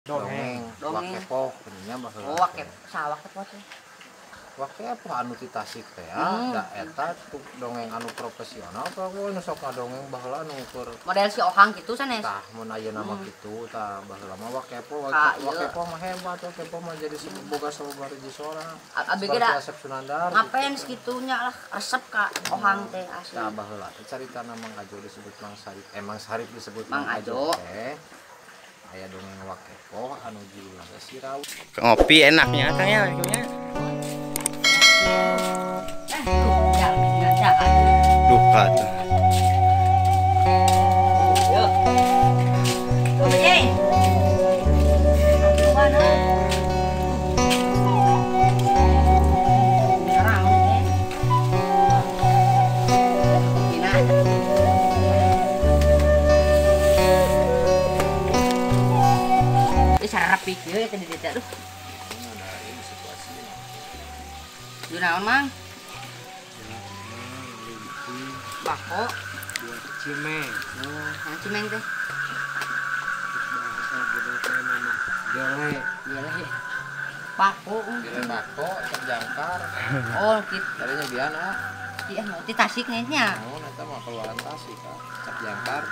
Dongeng, wakepoh nya baheula. Oh, wakep, sawakepoh teh. Wakepoh anu ti Tasik teh ya, da eta dongeng anu profesional apa nu sok ngadongeng baheula anu ukur model si Ohang kitu sanes. Tah mun ayeuna mah kitu tah baheula mah wakepoh, wakepoh mah hebat, wakepoh mah jadi boga sababaraha sorang. Abi ge da Asep Sunandar. Ngapens kitunya lah, resep ka Ohang teh asli. Tah baheula teh caritana Mang Ajo disebut Mang Sarip, Mang Sarip disebut Mang Ajo teh. Aya dongeng wakepoh anu judulna teh Si Rawi. Ngopi enaknya Kang ya, nya. Duka tuh. Pikir ya tadi dia tuh. Lu naon Mang? Bako buat cimeng. Oh, mana cimeng teh? Bahasa budaya nama gele. Gele. Bako. Gele bako terjangkar. Oh, gitu. Tadinya bian ah. Iya, mau di Tasik nya. Oh, eta mah keluaran Tasik ah. Cap jangkar.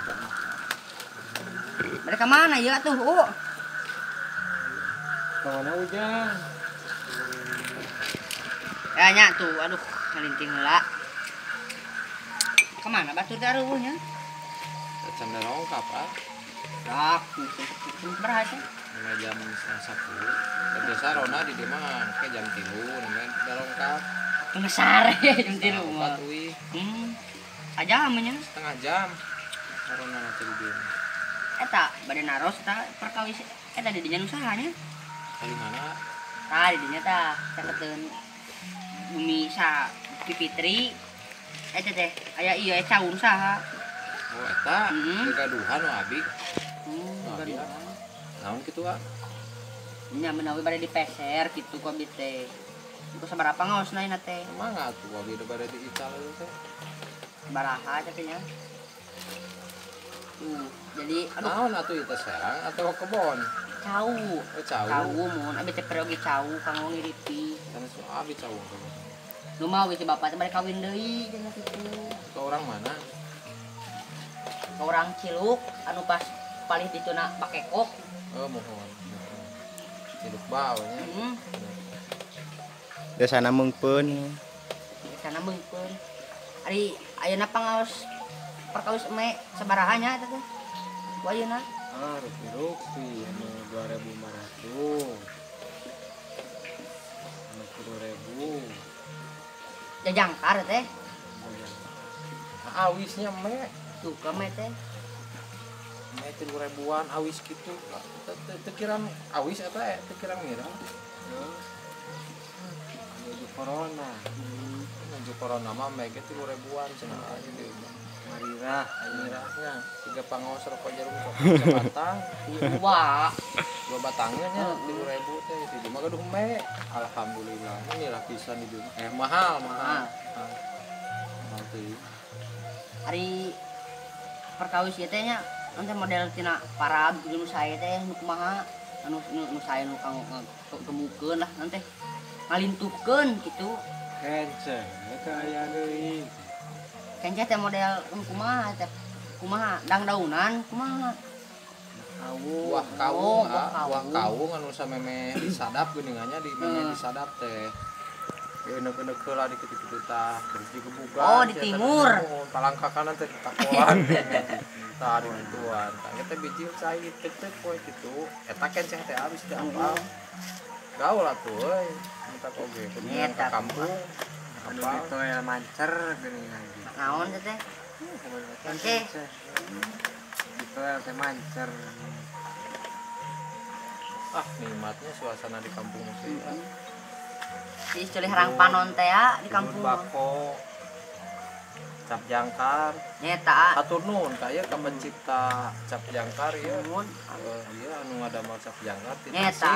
Mereka mana ya tuh? Oh. Kemana hujan? Ya nya tuh, aduh, ngalinting heula. Kemana batur teh areuweuhnya? Can rongkap ah. Rak, sabaraha teh? Jam 9.30. Biasa rona di dieu mah ke jam 3 namanya darongkap. Ngesare jam 3 mah. Aja nya. Setengah jam. Rona nanti di dieu. Eta bade naros ta perkawis eta di dinya usahanya. Kali mana? Tah di dinya tah caketeun bumi sa Pipitri. Eta teh aya ieu caung saha. Oh eta gaduhan nu abi. Gaduhan. Naon kitu ah? Nya menawi bade dipeser kitu ku abi teh. Ku sabaraha ngaosna ina teh? Mangga atuh abi bade diical teh. Sabaraha teh nya? Tuh, jadi aduh. Naon atuh ieu teh serang atau kebon? Cau. Oh, cau. Cau mun abi teh perioge cau kanggo ngiripi. Sanes abi cau. Nu mah we si bapak teh bade kawin deui cenah kitu. Ke orang mana? Ke orang Ciluk anu pas palih dituna bakekok. Oh, mohon. Ciluk bau nya. Heeh. Desana meungpeun. Desana meungpeun. Ari ayeuna pangaos perkawis eme sabaraha nya eta teh? Ku ayeuna. Ah, rupi-rupi anu 2.500. Anu 3.000. Jajangkar teh. Awisnya me. Tuh ka me teh. Me 3.000-an awis kitu. Teu kirang awis eta teu kirang mirah. Anu corona. Anu corona mah me ge 3.000-an cenah aja deui. Marirah, marirahnya tiga pangaos rokok jarum rokok sebatang, dua, dua batangnya nya 3.000 teh di mah gaduh me. Alhamdulillah, ini lah pisan di dieu. Mahal, mahal. Mahal teh. Ari perkawis ieu teh nya nanti model tina parab gitu nu sae teh nu kumaha anu nu sae nu kanggo gemukeun lah nanti ngalintuhkeun kitu. Kenceng eta aya deui. Kenceh teh model kumaha teh kumaha dangdaunan kumaha buah kawung, buah kawung anu sameme disadap geuningannya di meme disadap teh enek-enek heula di kitu-kitu tah terus digebugan. Oh, di timur palangkakana teh takoan tah di kituan tah eta biji cai teh poe kitu eta kenceh teh habis teh apa gaul atuh euy minta oge ka kampung anu ditoel mancer geuningan. Naon teh teh? Kenceh. Ditoel teh mancer. Ah, nikmatnya suasana di kampung teh. Di culih herang panon teh ya di kampung. Bako. Cap jangkar. Nyeta. Hatur nuhun ka ieu ka pencipta cap jangkar ieu. Ieu anu ngadamel cap jangkar ti Tasik. Nyeta,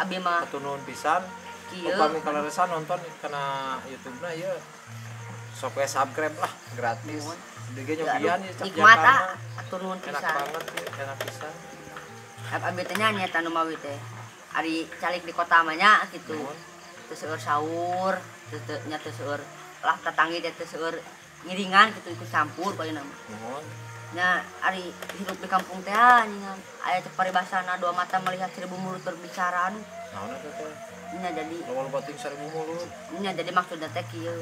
abi mah. Hatur nuhun pisan. Upami kaleresan nonton kana YouTube-na ieu. Sok we subscribe lah gratis. Deui nyobian ieu cap jangkar. Nikmat ah, atur nuhun pisan. Enak banget, enak pisan. Abi teh nya nyaeta nu mawi teh. Ari calik di kota mah nya kitu. Teu seueur saur, teu nya teu seueur lah tetanggi teh teu seueur ngiringan kitu ikut campur paling mah. Nuhun. Nya ari hidup di kampung teh anjingan aya cek paribasana dua mata melihat seribu mulut berbicara aduh. Naon eta teh? Nya jadi loba teuing seribu mulut. Nya jadi maksudna teh kieu.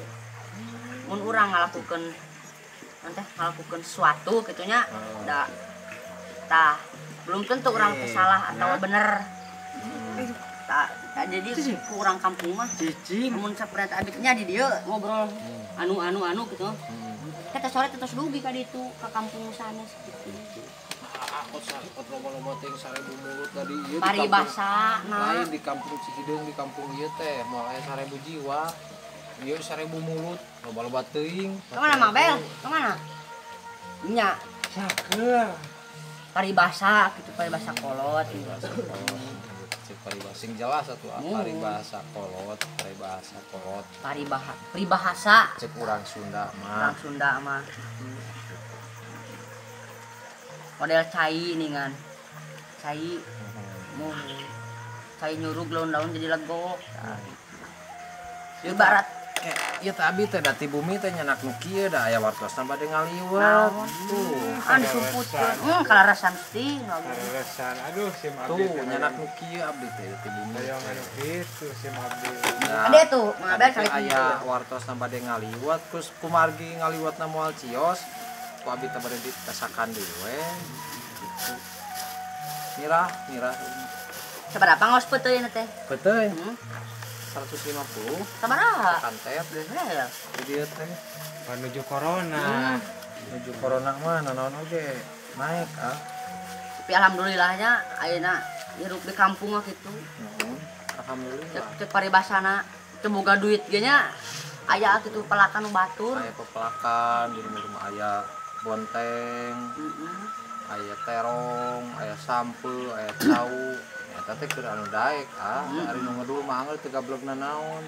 Mun urang ngalakukeun teh ngalakukeun sesuatu kitu nya da tah belum tentu urang teh salah atau bener. Tah jadi ku urang kampung mah cicing mun saperti abdi nya di dieu ngobrol anu kitu. Kata sore terus dugi ka ditu ka kampung sanes gitu. Aku loba-loba teuing 1000 mulut tadi ieu di paribasa lain di kampung Cihideung di kampung ieu teh moal aya 1000 jiwa. Ieu 1000 mulut loba-loba teuing. Kemana Mang Bel? Kemana? Nya saker. Paribasa gitu paribasa kolot. Paribasa kolot. Cek paribasa sing jelas atuh paribasa kolot, paribasa kolot. Paribahasa cek urang Sunda mah. Urang Sunda mah. Model cai ningan. Cai mu cai nyurug laun-laun jadi legok. Ibarat ieu teh abi teh da ti bumi teh nyanak nu kieu da aya wartosna bade ngaliwat. Tuh, an disumputkeun. Kalarasan teh. Kalarasan. Aduh sim abdi. Tuh, nyanak nu kieu abdi teh ti bumi. Hoyong anu kitu sim abdi. Ade tuh, Mang Abel kali aya wartosna bade ngaliwat terus kumargi ngaliwatna moal cios. Ku abdi teh bade ditasakan deui we. Gitu. Mirah. Sabaraha ngaos peuteuyna teh? Peuteuy. 150. Sabaraha? Kantep deh. Di dieu teh menuju corona. Menuju corona mah nanaon oge naik ah. Tapi alhamdulillahnya ayeuna hirup di kampung mah kitu. Heeh. Alhamdulillah. Cek paribasana teu boga duit ge nya aya kitu pelakan nu batur. Aya pepelakan di rumah aya bonteng. Aya terong, aya sampeu, aya cau. Eta teh keur anu daek ah, ari nu ngedul mah angeur teu gablegna naon.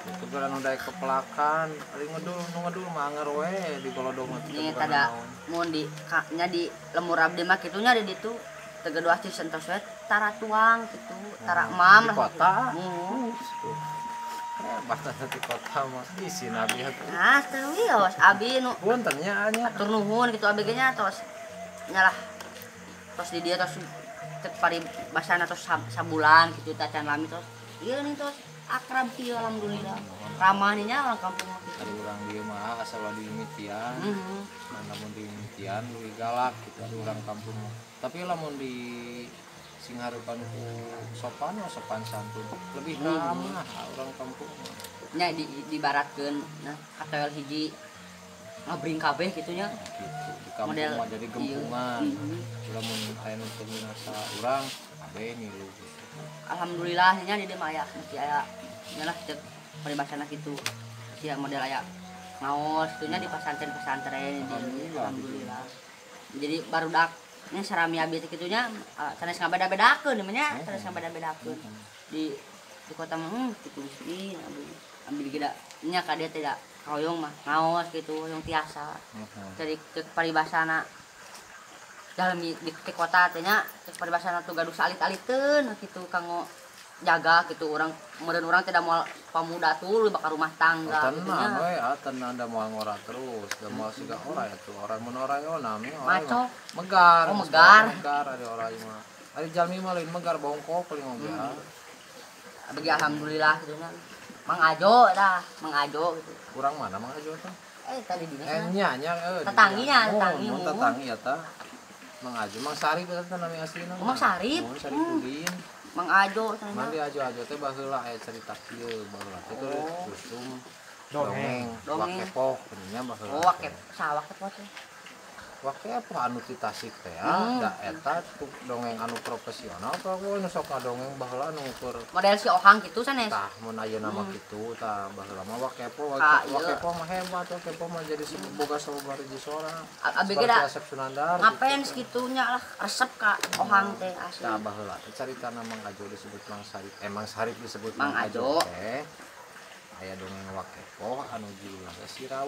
Itu keur anu daek kepelakan, ari ngedul nu ngedul mah angeur we di golodog mah teu boga naon. Mun di nya di lemur abdi mah kitu nya di ditu teu gaduh acis entos we tara tuang kitu, tara emam di kota. Hebat di kota mah isi nabi atuh. Nah, teu wios abi nu punten nya nya. Atur nuhun kitu abi ge nya tos nyalah tos di dieu tos cek paribasana tos sabulan kitu teh can lami tos ieu nih tos akrab kieu alhamdulillah ramah nih nya orang kampung mah kitu. Ari urang dieu mah asal ulah dimimitian. Nah, lamun dimimitian leuwih galak kitu ari urang kampung mah. Tapi lamun di sing hareupan ku sopan mah sopan santun lebih ramah urang kampung mah. Nya di dibaratkeun nah katoel hiji ngabring kabeh kitu nya. Gitu di kampung mah jadi gempungan. Lamun aya nu teu nginasa urang kabeh milu gitu. Alhamdulillah nya di dieu mah aya mesti aya nya lah cek paribasana kitu. Sia model aya ngaos kitu nya di pesantren-pesantren alhamdulillah. Jadi barudak nya sarami abi teh kitu nya sanes ngabeda-bedakeun nya sanes ngabeda-bedakeun. Di kota mah kitu geus ambil ge da nya ka dieu teh da hoyong mah ngaos gitu hoyong tiasa. Jadi cek paribasana dalam di kota teh nya cek paribasana tuh gaduh salit-aliteun kitu kanggo jaga gitu urang meureun urang teh da moal pamuda tuluy bakal rumah tangga gitu nya. Tenang we tenang da moal ngora terus da moal siga ora atuh orang mun ora yo nami ora megar. Oh, megar. Megar ari ora mah. Ari jalmi mah lain megar bongkok paling oge. Bagi alhamdulillah gitu nya. Mang Ajo dah, Mang Ajo gitu. Kurang mana Mang Ajo teh? Tadi dinas. Nya nya tetanginya, tetangi. Oh, tetangi ya tah. Mang Ajo, Mang Sarip eta teh nami aslina. Mang Sarip. Oh, Saripudin. Mang Ajo cenah. Mang di Ajo-ajo teh baheula aya cerita kieu, baheula teh usum dongeng, wakepoh nya baheula. Oh, wakep, saha wakepoh teh? Wakepoh anu ti Tasik teh da eta dongeng anu profesional pokokna nu sok ngadongeng baheula anu ukur model si Ohang kitu sanes. Tah mun ayeuna mah kitu tah baheula mah wakepoh wakepoh mah hebat wakepoh mah jadi boga sababaraha sora. Abi ge da Asep Sunandar ngapens kitu nya lah resep ka Ohang teh asli. Tah baheula teh caritana Mang Ajo disebut Mang Sarip Mang Sarip disebut Mang Ajo teh aya dongeng wakepoh anu judulna teh Si Rawa.